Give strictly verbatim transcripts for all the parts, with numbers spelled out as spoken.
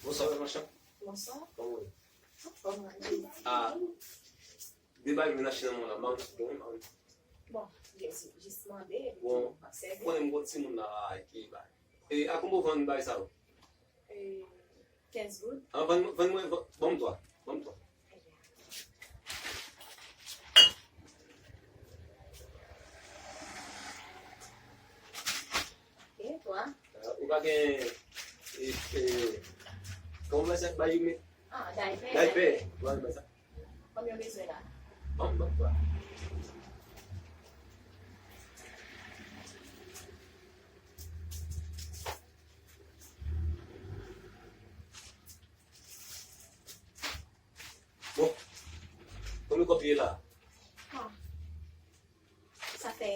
Bonswa, mè machan. Bonswa. Kòman w ye? Anfòm, wi. Ah, de bagay m vin achte nan men w la, m pa konn si bon, an. Bon, jis mande, epi m ap sèvi. Bon, konnen m gon timoun la, ki bay. E a konbyen w vann bagay sa yo? E, kenz goud. Ah, vann, vann mwen, vann, ban m twa. Ban m twa. Ok, twa. Ah, ou pa gen, e, e, kòman w fè sa bay yo, men? Ah, daypè. Daypè. Daypè. Ou pa gen sa? Konbyen w bezwen la? Ban m, ban m twa. Bon, konbyen kòb li ye la? Ah, sa fè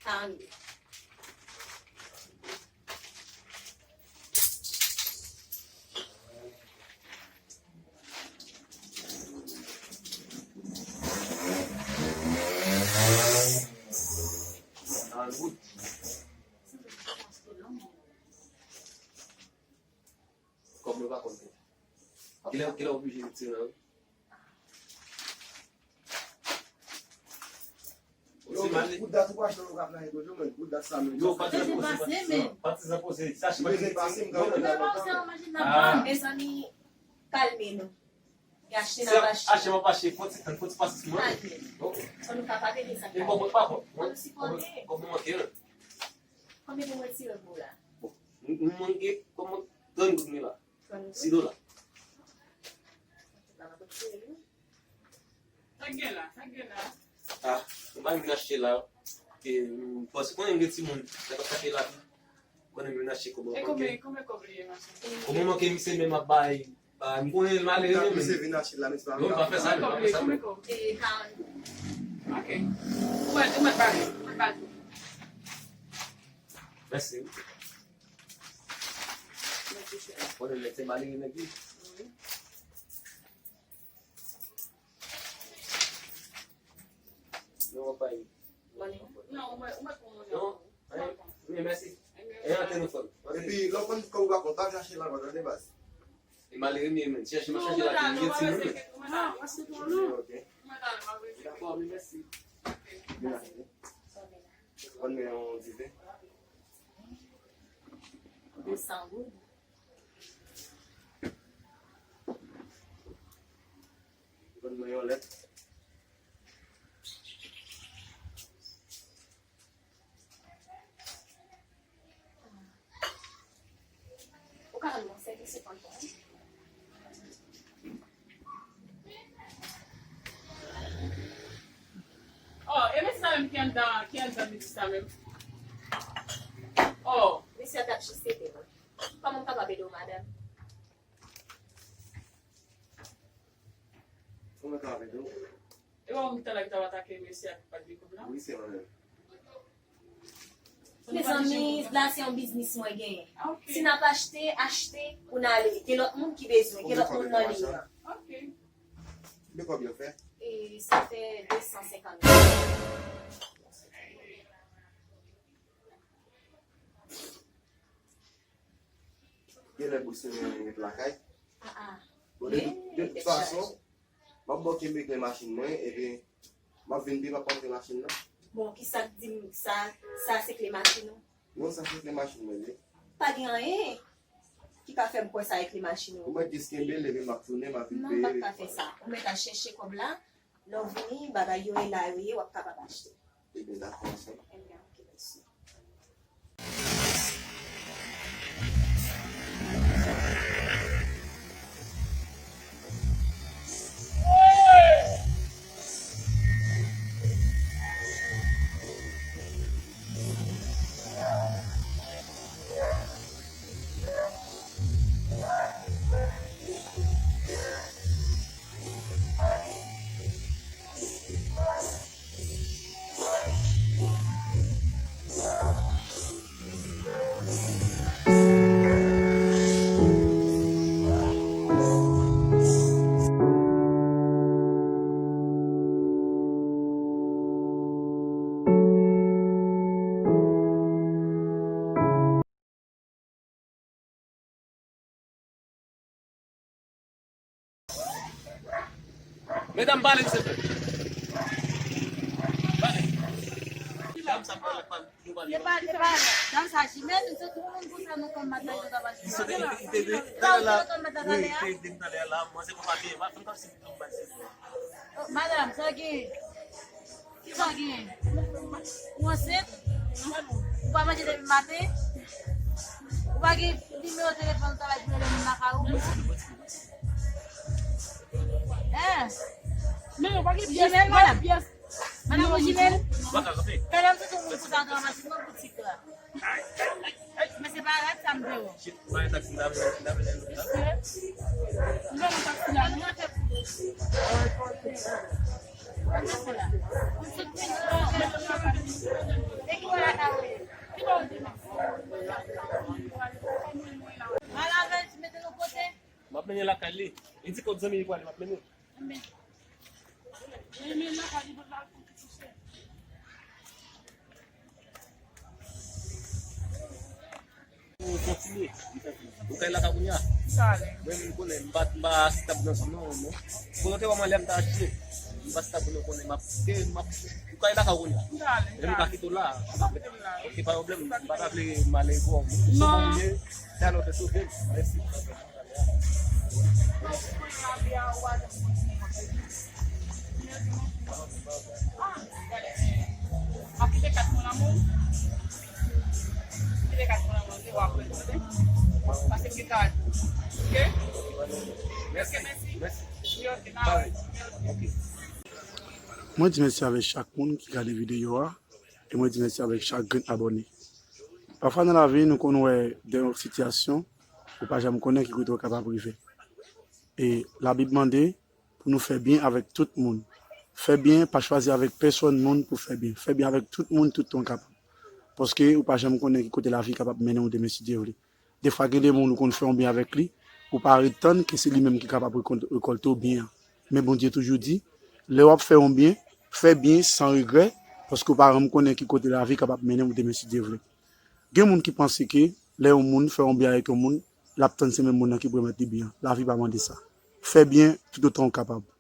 karannde. Karannde goud. Kòb mwen pa konn konte. Kilè, kilè w oblije retire nan yo? Yo, men, kout dat ou pa achte nan Okap la, yo, men, kout dat sa, men. Yo, pati sa poze, pati sa, pati sa poze. Sa achte, manje, manje. Mezanmi, kalme nou. Achte n ap achte. Achte m ap achte, fò ti tann, fò ti pasyans mwen. Kalme nou. Ok. Fò nou kapab ede sa. E kòb mwen pa bon. Fò nou sipòte. Kòb mwen manke, wi. Konbyen pou mwen retire pou ou la? Bon, nou, nou manke kòman trant goud mwen la. Trant goud? Sis dola. Sa k gen la? Sa k gen la? Ah, mwen pa vin achte la. E, m panse konnen m gen timoun, sa k ap chache lavi. Konnen m vin achte kòb mwen manke. E konbyen, konbyen kòb li ye, machin? Kòb mwen manke, misye menm ap bay. Ah, m konnen l malere, men. Misye vin achte la, men se pa... Non, pa fè sa, pa fè sa, non. Konbyen kòb? E, karannde. Ok. Ou mèt, ou mèt ba li, ou mèt ba li. Mèsi. Mèsi, chè. Konnen nèg se malere, nèg li. Wi. Non, w ap bay. Non, ou mèt, ou mèt pran manje. Non, wi, mèsi. E antre nou fanmi. Epi, lè w konn kòb ou pa konn, pa vin achte la, tande baz. E malere m ye, menm. Si achte, m ap chache la, m gen timoun. Ah, mèsi pou nou. Ok. Dakò, men mèsi. Byen achte. Konn men yon diven. De san goud. Mwen yon lèt. Ou ka ban m yon sèvis, se konn pou mwen. Oh, e mesye sa menm ki anndan, ki anndan mizik sa menm? Oh. Mesye a t ap jis ede mwen. Kòman m kapab ede w, madanm? Kòman ka ede w? E ou menm ki talè ki t ap atake mesye a ki pa t gen kòb la? Wi, se mwen menm. Mezanmi, la se yon biznis mwen genyen. Ok. Si n ap achte, achte, pou n ale. Gen lòt moun ki bezwen, gen lòt moun nan liy lan. Ok. Konbyen kòb yo fè? E sa fè de san senkant dola. Genlè bous mwen ret lakay. Ah, ah. Bon, de tout, de tout fason, m ap ba w kenbe kle machin mwen, epi m ap vin pi, m ap pote machin nan. Bon, kisa k di m sa, sa se kle machin ou? Non, sa se kle machin mwen, wi. Pa gen anyen ki ka fè m kwè sa e kle machin ou. Ou mèt jis kenbe l, epi m ap tounen, m ap vin peye. Non, m p ap ka fè sa. Ou mèt al chèche kòb la, lè w vini, bagay yo e la yo ye, w ap kapab achte. Ebyen, dakò, sè. Ebyen, ok, mèsi. Medam, pale, silvouplè. Pale. Dam sa pale, pale, nou pale. Se pa, se pa dam sa jimèl, se tout moun konsa nou konn madanm yo ta pale. Li sot, li te, li te, li te, talè la, wi, li te di m talè la, mwen se pa papye, pa fè m kòmsi m bay silvouplè. Oh, madanm, sa gen. Kisa w genyen? Ou ansent? Ou pa manje depi maten? Ou pa gen nimewo telefòn ou ta bay pou rele moun lakay ou? Hein? Non, pa gen pyès, Gmail, pa gen pyès. Madanm, ou Gmail? Talè m soti yon moun pou sa antre nan machin nan boutik la. Men se pa rad sa m te wè. Shit, mwen taksi la, mwen taksi la, mwen taksi la. M ap mennen lakay li. Li di kot zanmi li pwale, m ap mennen. Ou kontinye. Ou kay lakay kounye a? Mwen menm konnen, m pa, m pa asitab nan zòn nan, non. Kote w te wè m anlè m ta achte. M pa asitab nan konnen, m ap, m ap, ou kay lakay kounye a? E m ka kite w la. Ok, pa pwoblèm, m pa ta vle mal envòme w. Non. Sou mwen, talè w te sove m. Mèsi. Mwen di mèsi avèk chak moun ki gade videyo a, e mwen di mèsi avèk chak grenn abòne. Pafwa nan lavi, nou konn wè de sitiyasyon, ou pa janm konnen ki kote w kapab rive. E Labib mande pou nou fè byen avèk tout moun. Fè byen, pa chwazi avèk pèsonn moun pou fè byen. Fè byen avèk tout moun toutan w kapab. Paske ou pa janm konnen ki kote lavi kapab mennen w demen si Dye vle. Defwa gen de moun ou konn fè yon byen avèk li, ou pa ret tann ke se li menm ki kapab rekòl-, rekòlte w byen an. Men Bondye toujou di, lè w ap fè yon byen, fè byen san regrè, paske w pa janm konnen ki kote lavi kapab mennen w demen si Dye vle. Gen moun ki panse ke lè yon moun fè yon byen avèk yon moun, l ap tann se menm moun nan ki pou remèt li byen an. Lavi pa mande sa. Fè byen toutotan w kapab.